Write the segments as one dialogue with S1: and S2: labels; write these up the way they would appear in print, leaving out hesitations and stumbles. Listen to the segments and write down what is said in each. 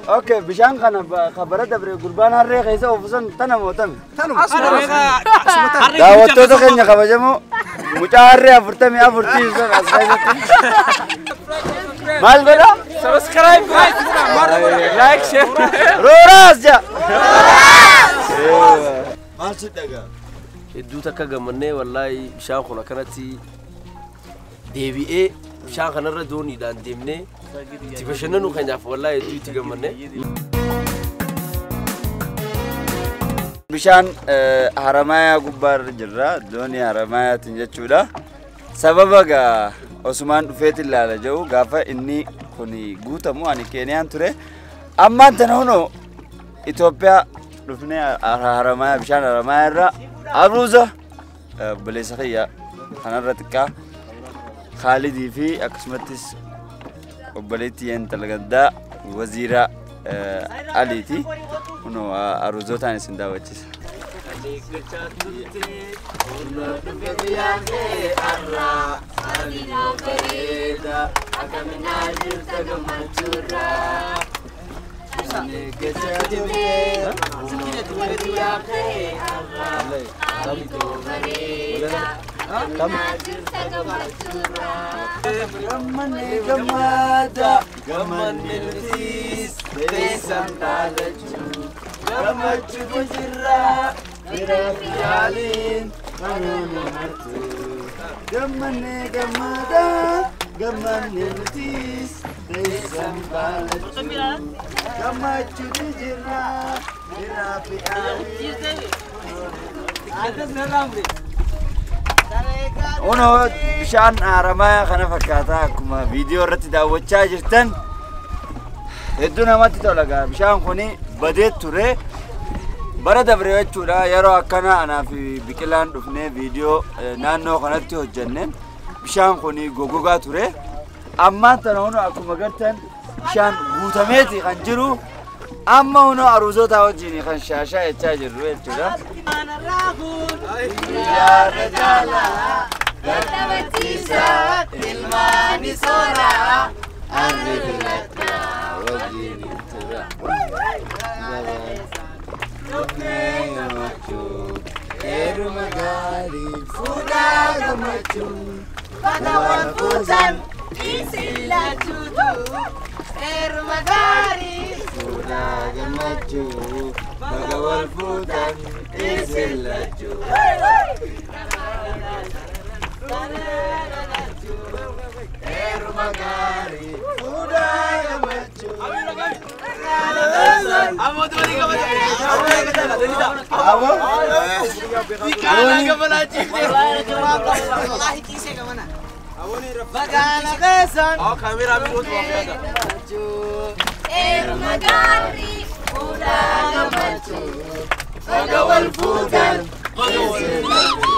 S1: Okay, bishaan kana kabara dabre gurbaan harree keessa oofusan tana mootame. Daawwattoota keenya kabajamoo mucaa harree 44 tiisan as keessatti. Maal godha?
S2: Subscribe, like, share.
S1: Rooraas ja. Maal si dhagaa?
S3: Hedduu takka gammannee wallaahi bishaan kun akkanatti deebi'ee bishaan kanarra dooniidhaan deemnee itti bashannanuu keenyaaf wallaahi hedduu itti gammannee.
S1: Bishaan Haramayaa gubbaarra jirra. Doonii Haramayaatiin jechuudha. Sababa gaa osumaan dhufeetiin ilaala jiru gaafa inni kun guutamu ani Keeniyaan ture. Ammaan tana hunoo Itoophiyaa dhufnee Haramayaa bishaan Haramayaa irra aruuza obboleessa kiyya kanarra xiqqaa Khaalidii fi akkasumattis obboleettii intala gandaa waziira Aliiti. Kunoo aruuzootaan isin daawwachiisa. Gammanne gammada gammanne nutis teessan dhaalachuu gammachuutu jirra fira fi yaaliin kanuun martu. Gammanne gammada gammanne nutis teessan dhaalachuu gammachuutu jirra fira fi yaaliin. Ono bishaan Haramayaa kana fakkaataa akkuma viidiyoo irratti daawwachaa jirtan hedduu namatti tola gaa. Bishaan kun badee ture bara dabre jechuudha. Yeroo akkana anaa fi biqilaan dhufnee viidiyoo naannoo kanatti hojjenneen bishaan kun goggogaa ture. Ammaan tana huno akkuma gartan bishaan guutameeti kan jiru. Amma huno aruuzota wajjin kan shaashaa jechaa jirru jechuudha. Guyyaarra jaalaa dadhabachiisaa ilmaani sooraa harri filadhaa wajjin tura. Dhufnee gammachuu heeruma gaarii fuudhaa gammachuu
S4: Bakka wal fuutan isin lachuutu heeruma gaarii.
S1: Fuudhaa gammachuu baga wal fuutan isin lachuu. Heeruma gaarii fuudhaa gammachuu. Aboo.
S4: Heeruma gaarii fuudhaa gammachuu.
S1: Baga wal fuutan isin lachuu.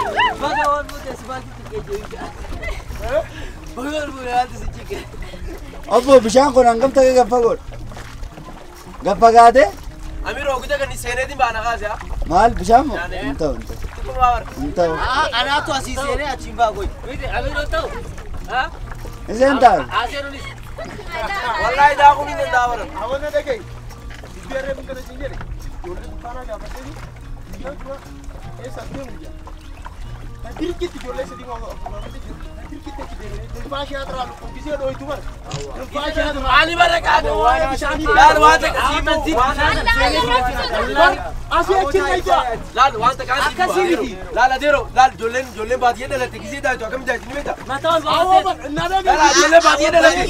S1: Obbo bishaan kun hangam ta'e gaffa godha? Gaffa gaate?
S3: Amiroo gita kan seeneetiin baana kaase haa?
S1: Maal bishaan moo? Hin ta'u hin ta'u. Hin ta'u.
S2: Anaatu asii seenee achiin baa goyi.
S3: Amiroo ta'u.
S1: Iseen ta'u.
S3: Wallaahi daakuu ni danda'a bara.
S5: Awwanna dhagahi. Dubbii harree kun kana siin jedhe. Ijoollee dukkaanaa gaafatanii guyyaa dura eessa deemu jedha. Dirqitti ijoollee sadii gaafatee jiru. Dirqitti achi deemanii dilfaashii haa xiraalu gisee dhooytu bara. Dilfaashii haa xiraalu.
S3: Ali bara kaadha. Laal waan takka sii
S5: Asii achi dhayyaa.
S3: Laal waan takka
S2: Akkasii miti.
S3: Laal adeero laal ijoolleen ijoolleen baadiyyaa dhalatte gisee daaytu akkam daaytu ni beektaa?
S2: Mataa ol
S5: Awwa
S2: baasee.
S5: bara na dhagahi.
S3: Laal ijoollee baadiyyaa dhalatte.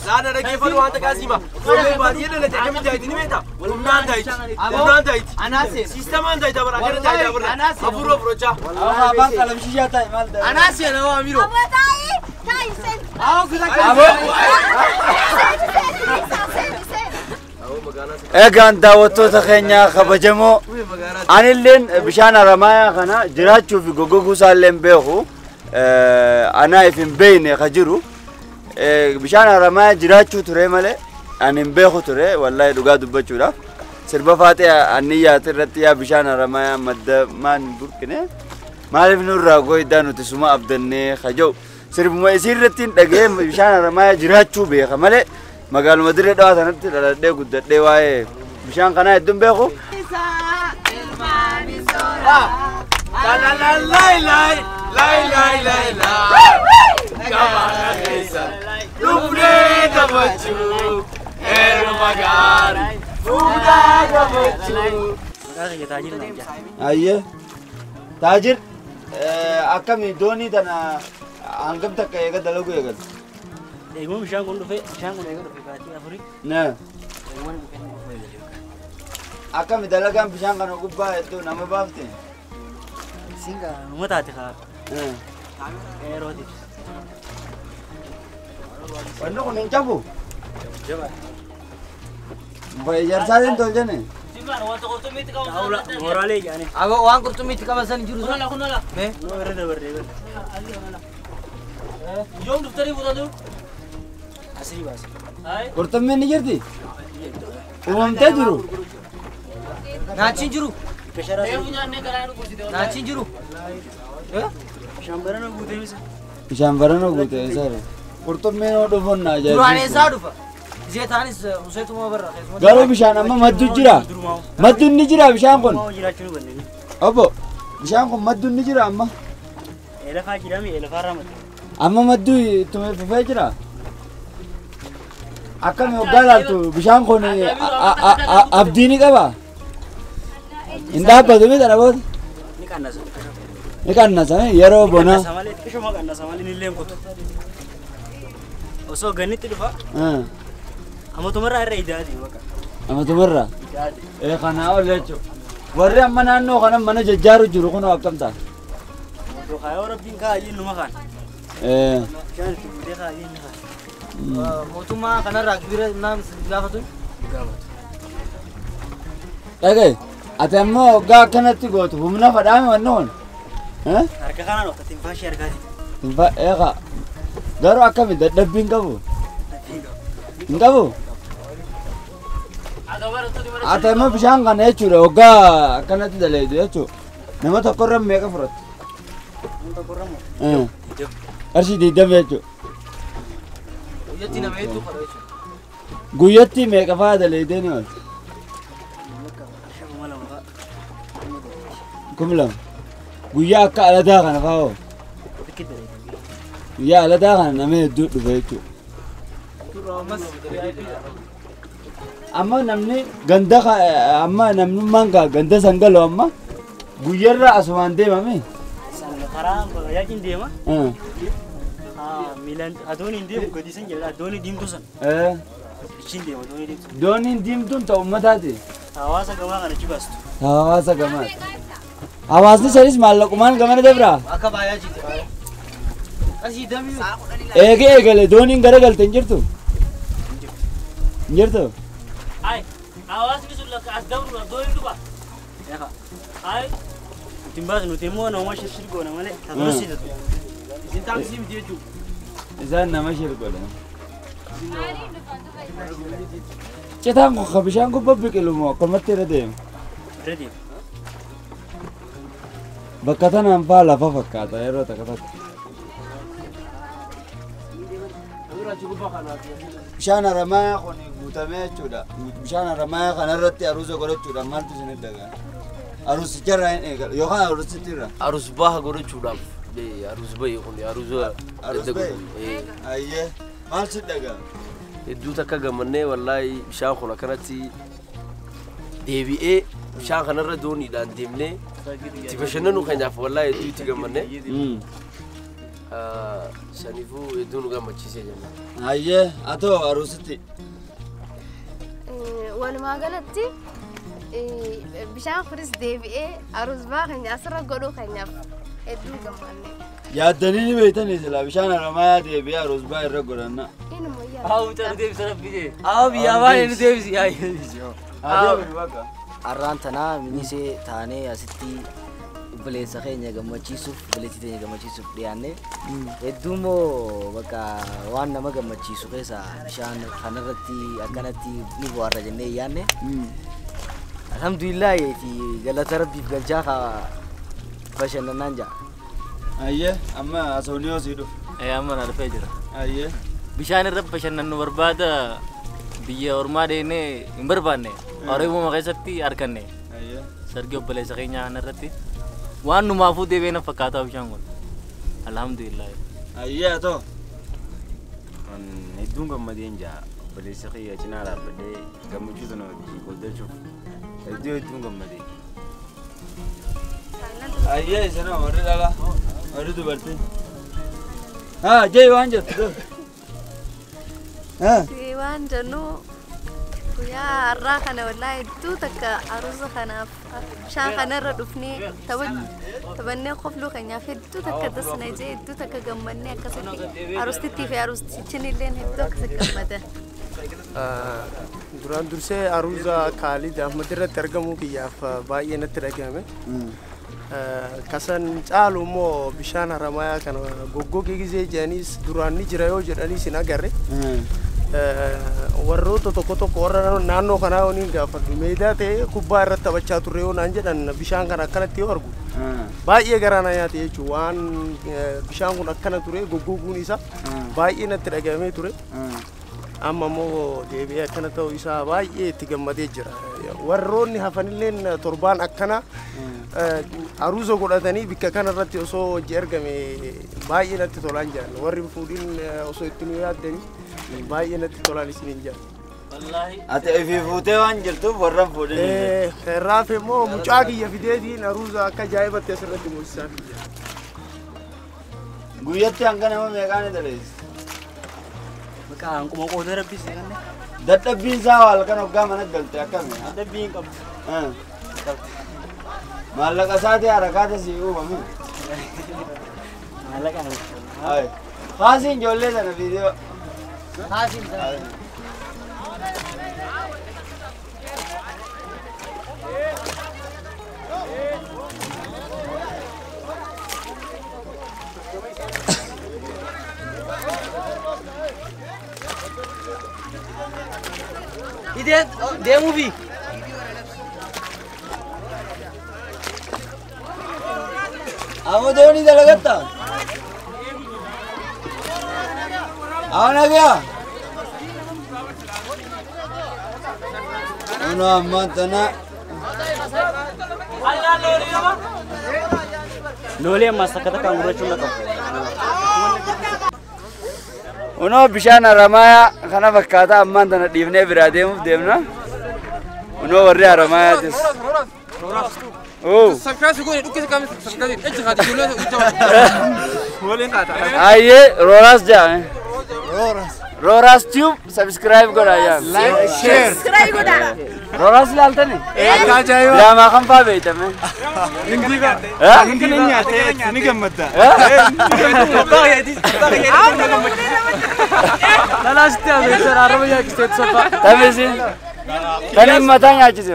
S3: Laal dhaggeeffatu waan takka siima. Ijoolleen baadiyyaa dhalatte akkam daaytu ni beektaa? Humnaan daaytu. Humnaan daaytu.
S2: Anaa seena.
S3: Siistamaan daayta bara akkana daayta bara. Hafuura furochaa.
S1: Afaan qalamshiishaa ta'e maal ta'e?
S2: Anaa seena waa Amiroo.
S4: Aboo taa'ii taa'ii seen.
S2: Awwa kutaa
S1: Aboo.
S4: Seen seen seen seen.
S1: Egaan daawwattoota keenya kabajamoo anilleen bishaan Haramayaa kana jiraachuu fi goggoguu isaallee hin beeku. Anaa if hin beekne ka jiru. Bishaan Haramayaa jiraachuu ture malee ani hin beeku ture wallaahi dhugaa dubbachuudhaaf. Sirba faaxee anniyyaati irratti yaa bishaan Haramayaa madda maan burqine maaliif nurraa goydaa nuti suma abdannee ka jiru. Sirbuma isii irratti dhagee bishaan Haramayaa jiraachuu beeka malee magaaluma Dirree Dhawaa sanatti dhaladhee guddadhee waa'ee bishaan kanaa hedduun beeku.
S3: La la la lay lay lay lay lay lay. Gabaana keessa dhufnee taphachuu heeruma gaarii fuudhaa taphachuu.
S1: Ayyee Taajir, akkami doonii tana hangam takka eega dalaguu eegalu?
S2: Eeguma bishaan kun dhufe, bishaan kun eega dhufe baatii 4.
S1: Ne.
S2: Eeguma dhufee dhufe eegale.
S1: Akkami dalagaan bishaan kana gubbaa hedduu nama baafte?
S2: Singa numa taate kaa yerootiif.
S1: Wanni kun hin cabu?
S2: Jabaa.
S1: Ijaarsaatiin tolchane?
S2: Xaawula mooraalee ijaane.
S6: Abo waan qurxummiitti qaban san hin jiru sun. Mee?
S2: Numa irra dabarree bara.
S3: Yoom dhuftanii fuutatu?
S2: Asii baase.
S1: Qurxummiin ni jirti? Uumamtee jiru?
S6: Naachi hin jiru.
S2: Gasharaa.
S6: Naachi hin jiru.
S2: Bishaan barana guutee misa.
S1: Bishaan barana guutee isaadha. Qurxummiin hoo dhufuun na
S6: Duraan
S1: ajaa'ibsiisa.
S6: eessaa dhufa? Isee taanis useetuma barra.
S1: Garuu bishaan amma maddu jira. Maddu ni jira bishaan kun.
S2: Durumaa jiraachuu nu banneen.
S1: Obbo, bishaan kun maddu ni jira amma.
S2: Lafaa jirame lafaarraa madda.
S1: Amma maddu ittuma fufee jira. Akkami hoggaa ilaaltu bishaan kun abdii ni qaba. Hin dhaabbatu miti kana booda.
S2: Ni qannasa.
S1: Ni qannasa yeroo bonaa.
S2: Qannasa malee xiqqishuma qannasa malee ni illee hin kutu. Osoo gannitti dhufa amatumarraa irra idaati baqa.
S1: Amatumarraa.
S2: Idaati.
S1: Ee kanaa ol jechuudha. Warri amma naannoo kana mana jajjaaru jiru kun akkam ta'a?
S2: Kaayoo rabbiin kaayyiin numa kaan. Bishaan itti guutee kaayyiin ni kaan.
S6: Mootummaa kanarraa gibira naam gaafatu.
S2: Gaafatu.
S1: Dhagaye, ati ammoo hoggaa akkanatti gootu humna fadhaame wanni kun.
S2: Harka kanaan of tinfaashii harkaati.
S1: Tinfa eeqa. Garuu akkami dadhabbii hin qabu? Hin qabu? Ati ammoo bishaan kana jechuudha hoggaa akkanatti daleedu jechuudha. Nama tokkorra meeqa fudhatta?
S2: Nama tokkorra moo?
S1: Qarshii 20 jechuudha.
S6: Guyyatti nama hedduu qaba jechuudha.
S1: Guyyatti meeqa fa'aa daleedee ni oolta?
S2: 2000 fa'a.
S1: 2000. Guyyaa akka aladaa kana fa'aa hoo? Guyyaa aladaa kana nama hedduu dhufe jechuudha. Amma namni ganda amma namnummaan gaa ganda san galu amma guyyarra asumaan deemame.
S2: Karaa baay'ee deema. Miilaan adoon hin deemu gadi san jedha adoon diimtuu san. Achiin deema doonii diimtuu.
S1: Dooniin diimtuun ta'u uummataati.
S2: Hawaasa gamaa kana achi baastu.
S1: Hawaasa gamaati. Hawaasni sanis maallaqumaan gamana dabraa?
S6: Akka baay'ee jiiti. Qarshii damii.
S1: Eegee eegale dooniin garagalte hin jirtu? Hin jirtu?
S2: Ay, hawaasni sun lakka as dabru dooniin dhufa. Ay, nuti hin baasu nuti immoo nama shirshir goona malee taphasiisatu.
S5: Isin taaksii miti jechuudha.
S1: Isaan nama shirgodha. Citaan kun ka bishaan gubbaa biqilu moo akkamatti irra deema?
S2: Irra deema.
S1: Bakka tanaan faa lafa fakkaata yeroo takka takka. Bishaan Haramayaa kun guutamee jechuudha. Bishaan Haramayaa kanarratti aruusa godhachuudha maaltu isin dhaga'ama? Aruusicharraa hin eegalu yookaan aruusittiirra?
S3: Aruus baha godhachuudhaaf aruus bahe kun aruusa.
S1: Aruus bahe? Ayyee maal si dhaga'ama?
S3: Hedduu takka gammannee wallaahi bishaan kun akkanatti deebi'ee bishaan kanarra dooniidhaan deemnee itti bashannanuu keenyaaf wallaahi hedduu itti gammannee. Saniifuu hedduu nu gammachiisee jenna.
S1: Ayyee atoo aruusitti.
S4: Walumaa galatti bishaan kunis deebi'ee aruusbaa keenya asirra godhuu keenyaaf hedduu gammanne.
S1: Yaaddanii ni beektanii silaa bishaan Haramayaa deebi'ee aruusbaa irra godhanna.
S4: Inuma yaadda.
S6: Haa mucaa nu deebisa rabbi jee. Haa biyyaa baay'ee nu deebisi.
S1: Haa deebinu bakka.
S7: Arraan tanaa minisee taanee asitti obboleessa keenya gammachiisuuf obboleettii teenya gammachiisuuf dhiyaanne hedduu immoo bakka waan nama gammachiisu keessa bishaan kanarratti akkanatti ni bohaarra jennee yaanne. Alhamdulillah galata rabbiif galchaa kaa bashannanaan jaa.
S1: Ayyee amma asoonii osii dhufu.
S2: Amma na dhufee jira. Bishaan irra bashannannu barbaada biyya ormaa deemnee hin barbaanne. Oromoo keessatti arganne. Sargii obboleessa keenya kana irratti waan numaafuu deebi'ee na fakkaataa bishaan kun. Alhamdulillah.
S1: Ayyee atoo.
S8: Hedduun gammadeen jaa obboleessa kiyya cinaa dhaabbadhee gammachuu sana wajjin qooddachuuf hedduu hedduun gammadee.
S1: Ayyee isana warri dhalaa warri dubartii. Haa jee waan jettu. Haa.
S4: Waan jennu guyyaa har'aa kana wallaahi hedduu takka aruusa kanaaf bishaan kanarra dhufnee taphannee qofluu keenyaaf hedduu takka dasna jee hedduu takka gammannee akkasitti aruustittii fi aruustichin illeen hedduu akkasitti gammadan.
S5: Duraan dursee aruuza Kaalid Ahmad irratti argamuu kiyyaaf baay'ee natti dhagahame. Kasan caalu immoo bishaan Haramayaa kana goggogee gisee jedhaniis duraan ni jira yoo jedhaniis hin agarre. Warroota tokko tokko warra naannoo kanaa yoo niin gaafadhu meedaa ta'ee kubbaa irratti taphachaa turre yoo naan jedhan bishaan kana akkanatti yoo argu baay'ee garaa na nyaate jechuudha. Waan bishaan kun akkana ture goggoguun isaa baay'ee natti dhagahame ture. Amma immoo deebi'ee akkana ta'uu isaa baay'ee itti gammadee jira. Warroonni hafanilleen torbaan akkana aruuza godhatanii bikka kanarratti osoo hojii argame baay'ee natti tolaan jiran. Warri fuudhin osoo itti nu yaaddanii baay'ee natti tolaan isiniin jiran.
S1: Ati ifii fuutee waan jirtuuf warra fuudhin.
S5: Raaf immoo mucaa kiyya fideetiin aruuza akka ajaa'ibatti asirratti moosisaa jira.
S1: Guyyatti hanga nama meeqaan daleessi?
S2: Maqaa hanquma qootee rabbis kanne.
S1: Dadhabbiin isaa halkan hoggaa mana galte akkami?
S2: Dadhabbii hin qabdu.
S1: Maallaqa isaatii harakaata sii uumame.
S2: Maallaqa.
S1: Haasiin ijoollee sana viidiyoo.
S6: Haasiin.
S2: Ideen deemuufi.
S1: Amma doonii dalagatta? Amma nagaa? Kunoo ammaan tana.
S2: Loolee ammaas takka takkaan gurrachuun na qabu.
S1: Kunoo bishaan Haramayaa kana fakkaata ammaan tana dhiifnee biraa deemuuf deemna. Kunoo warri Haramaayatis. Ayyee Rooraas jedhame. Rooraas Tube subscribe godhaa jedhame.
S5: Like, share.
S4: Subscribe godhaa.
S1: Rooraas ilaaltani? Diraamaa kam fa'aa beektame?
S8: Hindi nyaatee ni gammadda.
S1: Tamisi. Taniin mataa nyaachise.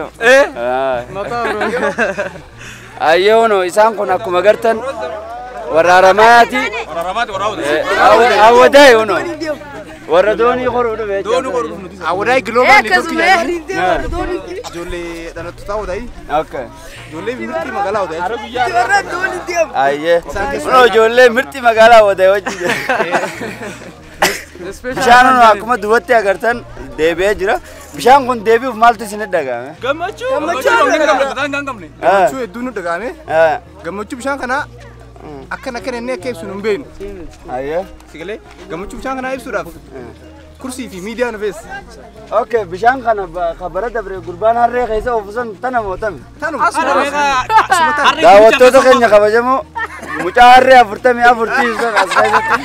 S1: Ayyee hono isaan kun akkuma gartan warra Haramayaati. Awwadaay hono. Warra doonii koruu dhufe jechuudha.
S5: Awwadaay Global Network jedhanii ijoollee dhalattoota Awwadaay. Ijoollee mirxii magaalaa Awwadaay.
S1: Ayyee. Kunoo ijoollee mirxii magaalaa Awwadaay wajjin jira. Bishaan kun akkuma duubatti agartan deebi'ee jira. Bishaan kun deebi'uuf maaltu isinitti dhagahame?
S8: Gammachuu. Gammachuu hedduu nu dhagahame. Gammachuu bishaan kanaa akkana akkana inni akka ibsu nu hin beeknu.
S1: Ayyee.
S8: Sigalee gammachuu bishaan kanaa ibsuudhaaf kursii fi miidiyaa nu feessa.
S1: Okay, bishaan kana bara dabre gurbaan harree keessa oofu san tana mootame.
S8: Tanuma.
S1: Daawwattoota keenya kabajamoo mucaa harree 44 tiisan as keessatti.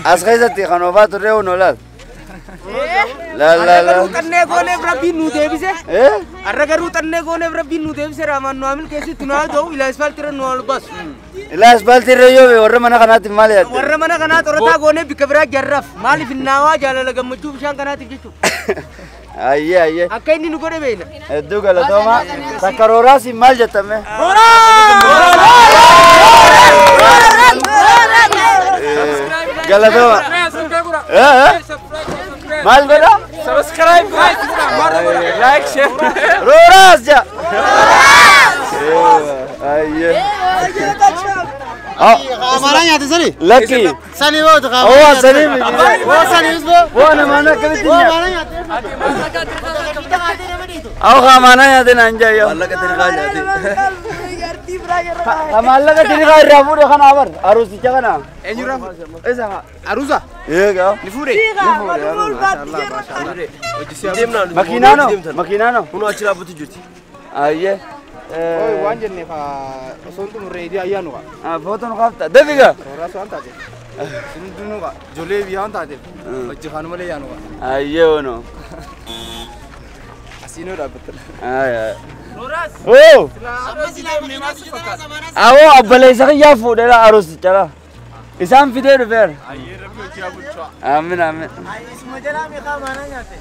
S1: As keessatti kan oofaa turre hunoo laal. Laal laal laal.
S6: Xannee gooneef rabbiin nu deebise. Har'a garuu xannee gooneef rabbiin nu deebise raamaan nu amil keessatti nu haa ta'u ilaa isfaaltiirra nu ol baasu.
S1: Ilaa isfaaltiirra yoo bee warra mana kanaatti maal yaadde?
S6: Warra mana kanaa xorataa gooneef bikka biraa jarraaf maaliif hinnaawaa jaalala gammachuu bishaan kanaatiif jechuudha.
S1: Ayyee ayyee.
S6: Akka inni nu godhe beekna.
S1: Hedduu galatoomaa. Takka rooraasiin maal jettame? Galatoomaa. Maal godha?
S8: Subscribe, like, share.
S1: Rooraas ja. Ayyee.
S5: Amaara nyaate sani?
S1: Lakki.
S5: Sani bootu qaama.
S1: Oo sani.
S5: Oo sani usbo.
S1: Oo namaana akkamitti
S5: Oo
S1: nyaata?
S5: amaara nyaate.
S1: Aw qaamaana nyaate naan jaayo.
S3: Maallaqa tirqaa nyaate.
S1: Maallaqa tirqaa irraa fuudhe kana bar aruusicha kana.
S8: Eenyurraa fuudhe?
S1: Isa.
S8: Aruusa?
S1: Eegaa.
S8: Ni fuudhe?
S1: Ni fuudhe.
S8: Maashaallah maashaallah. Hojii
S1: Makiinaano makiinaano.
S3: Kunoo achi dhaabbatu jirti.
S1: Ayyee.
S8: Oi waan jenneef osoo hin xumurre idii ayyaanu qaba.
S1: Foto nu kaafta. Dafiga.
S8: Sooraa waan taateef. Isin hundinuu qaba. Ijoollee biyyaa waan taateef. Hojii kaanu malee yaanu qaba.
S1: Ayyee ono.
S8: Asiinoo dhaabbatta.
S1: Ayyee. Oo. Awoo obboleessa kiyyaa fuudheera aruusicha la. Isaan fidee dhufeera.
S8: Ayyee rabbi hojii haa bulchaa.
S1: Aamin aamin.
S5: Isuma jalaa meeqa amaanaa nyaate?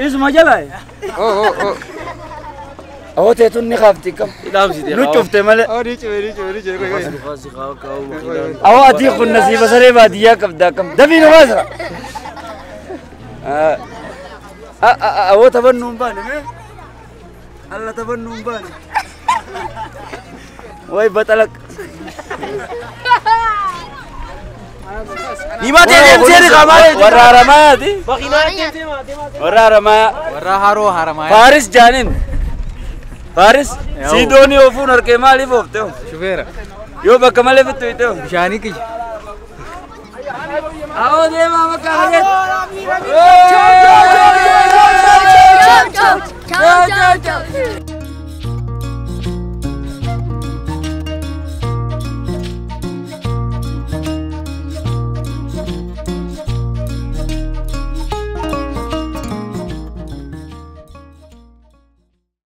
S1: Isuma jalaa.
S8: Oo oo oo.
S1: Awoo teetuun ni kaafti kam.
S3: Dhaamsite.
S1: Nu cufte malee.
S8: Oo ni cime ni cime ni cime.
S1: Awoo ati kun nasiiba saree baadiyyaa qabda akkam. Dafii nu baasa. Awoo taphannu hin baane mee. Alla taphannu hin baane. Way baxalaq.
S3: Himatee deemtee qaamaa.
S1: Warra Haramayaati. Warra Haramayaa.
S8: Warra haroo Haramayaa.
S1: Faaris jaanin. Faaris siidoonii oofuun harkee maaliif oofte?
S8: Shufeera.
S1: Yoo bakka malee fittu hiite.
S8: Bishaanii kiyya.
S1: Awoo deemaa bakka hagee.
S4: Ciao ciao ciao ciao ciao ciao.